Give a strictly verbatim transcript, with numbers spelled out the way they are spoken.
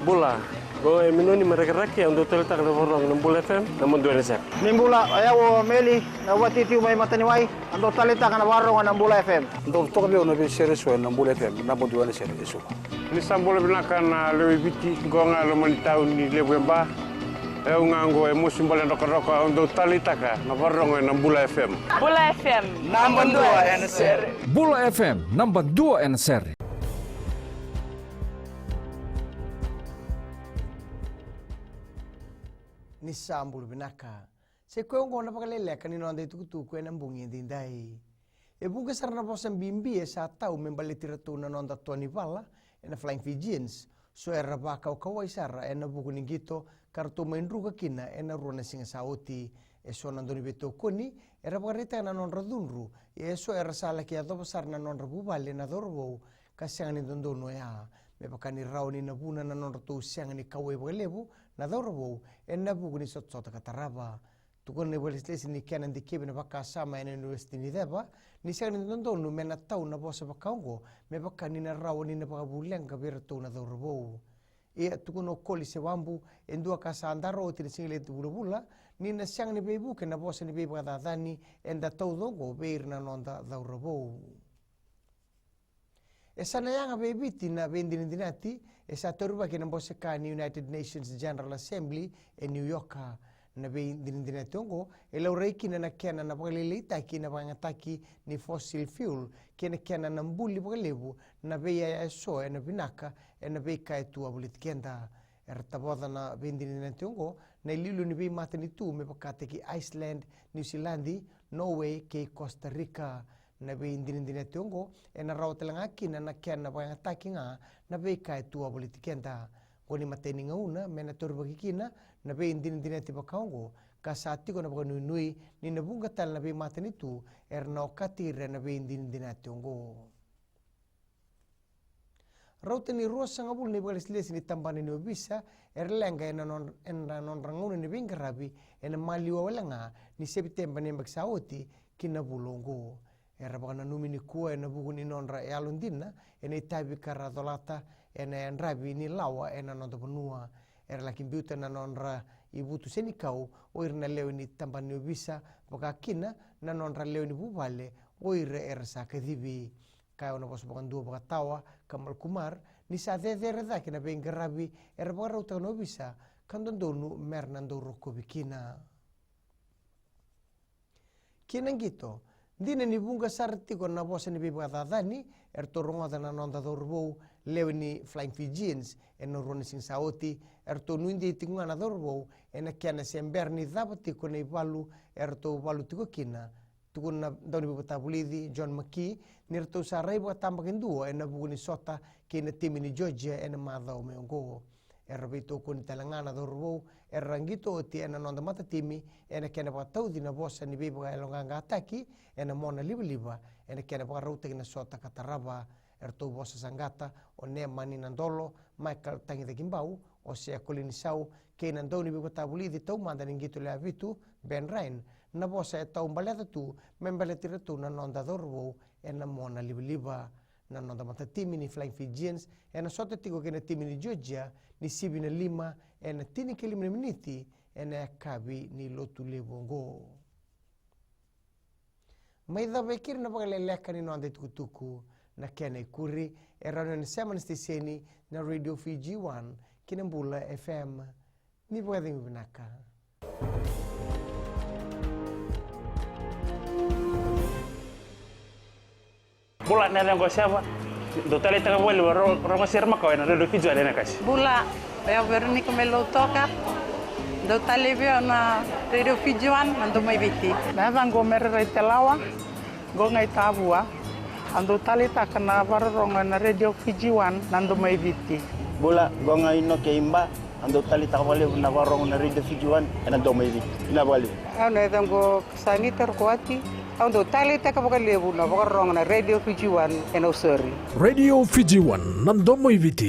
Bula, qo e Minoni mai Rakiraki, au dau taleitaka na vakarorogo na Bula F M, naba dua ena sere. Ni bula, o yau o Meli, na vatiutiu mai Mataniwai, au dau taleitaka na vakarorogo na Bula F M. Dau toka vei au na veisere eso ena Bula F M, naba dua ena sere eso. Ni sa bula vinaka na lewe i Viti, qo ga e loma ni tauni levu e Ba. E au ga qo e Mosi Bale Drokadroka, au dau taleitaka na vakarorogo ena Bula F M. Bula F M, naba dua ena sere. Bula F M, naba dua ena sere. Ni sa bula vinaka. Sa i koya oqo na vakaleleka ni noda itukutuku ena bogi edaidai. E vuqa sara na vosa bibi e sa tau me baleti iratou na noda toa ni vala ena Flying Fijians. So era vakaukauwai sara ena vuku ni qito ka ratou mai druka kina ena rua na siga sa oti. E so na dauniveitokoni era vakaraitaka na nodra cudru, ia e so era sa laki yacova sara na nodra vuvale na cauravou ka sega ni dodonu oya. Me vaka ni rawa ni na vuna na nodratou sega ni kauwai vakalevu na cauravou ena vuku ni sotasota ka tarava. Tukuna na ivakalesilesi ni kena dikevi na vakasama ena Univesiti ni Ceva ni sega ni dodonu me na tau na vosa vakaoqo me vaka ni na rawa ni na vakavuleqa vei iratou na cauravou. Ia tukuna o Koli Sewabu, e dua ka sa dara oti na sigileti vulavula, ni na sega ni veivuke na vosa ni veivakacacani eda tauca oqo vei ira na noda cauravou. E sa na yaga vei Viti na veidinadinati e sa taurivaki ena bose ka ni United Nations General Assembly e New York. Na veidinadinati oqo e laurai kina na kena na vakalailaitaki na vakayagataki ni fossil fuel kei na kena na buli vakalevu na veiyaya eso ena vinaka ena veika e tu wavoliti keda. Era tavoca na veidinadinati oqo na iliuliu ni veimatanitu me vakataki Iceland, Niusiladi, Norway kei Costa Rica. Na veidinadinati oqo ena rawa tale ga kina na kena vakayagataki ga na veika e tu wavoliti keda. Qo ni matai ni gauna me na taurivaki kina na veidinadinati vakaoqo, ka sa tiko na vakanuinui ni na vuqa tale na veimatanitu era na okati ira na veidinadinati oqo. Rauta ni ruasagavulu na ivakalesilesi ni tabana ni ovisa era leqa ena nod-, ena nodra gauna ni veiqaravi ena maliwa wale ga ni Sepiteba ni yabaki sa oti ki na vula oqo. Era vakananumi nikua ena vuku ni nodra yalodina ena itavi ka ra colata ena yadravi ni lawa ena noda vanua. Era laki biuta na nodra ivutu senikau o ira na lewe ni tabana ni ovisa, vaka kina na nodra lewe ni vuvale o ira era sa kacivi. Kaya o na vosa vakadua vakatawa Kamal Kumar ni sa cecere cake na veiqaravi era vakarautaka na ovisa ka dodonu mera na dau rokovi kina. Kina qito, dina ni vuqa sara tiko na vosa ni veivakacacani eratou rogoca na noda cauravou lewe ni Flying Fijians ena rua na siga sa oti. Eratou nuidei tiko ga na cauravou ena kena se bera ni cava tiko na ivalu eratou valu tiko kina. Tukuna na dauniveivakatavulici John McKee ni ratou sa rai vakatabakidua ena vuku ni sota kei na timi ni Georgia ena macawa mai oqo. Era veitokoni tale ga na cauravou era qito oti ena noda matatimi ena kena vakatauci na vosa ni veivakayaloqaqataki ena mona livaliva ena kena vakarautaki na sota ka tarava. Eratou vosa saqata o Nemani Nadolo, Michael Tagicakibau, Osea Kolinisau kei na dauniveivakatavulici taumada ni qito lewe vitu, Ben Ryan, na vosa e taubaleca tu me baleti iratou na noda cauravou ena mona livaliva. Na noda matatimi ni Flying Fijians ena sota tiko kei na timi ni Georgia ni sivi na lima ena tinikalima na miniti ena yakavi ni Lotulevu oqo. Mai cava e keri na vakaleleka ni noda itukutuku. Na kena ikuri e rawa ni o ni sema na siteseni na Radio Fiji One kei na Bula F M. Ni vakacegu vinaka. Bula, na yacaqu o Seva. Dau taleitaka vakalevu na ro-, rogo sere makawa ena Radio Fiji One ena kasi. Bula, o yau Veronica mai Lautoka. Dau talei vei au na Radio Fiji One, na Domo i Viti. Na yacaqu o Mere Raitelawa, qo ga i Tavua. Au dau taleitaka na vakarorogo ena Radio Fiji One, na Domo i Viti. Bula, qo ga i Noke i Ba. Au dau taleitaka vakalevu na vakarorogo na Radio Fiji One ena Domo i Viti. Vinaka vakalevu. Au na yacaqu o Sanita Rokoati. Au dau taleitaka vakalevu na vakarorogo na Radio Fiji One ena Nausori. Radio Fiji One, na Domo i Viti.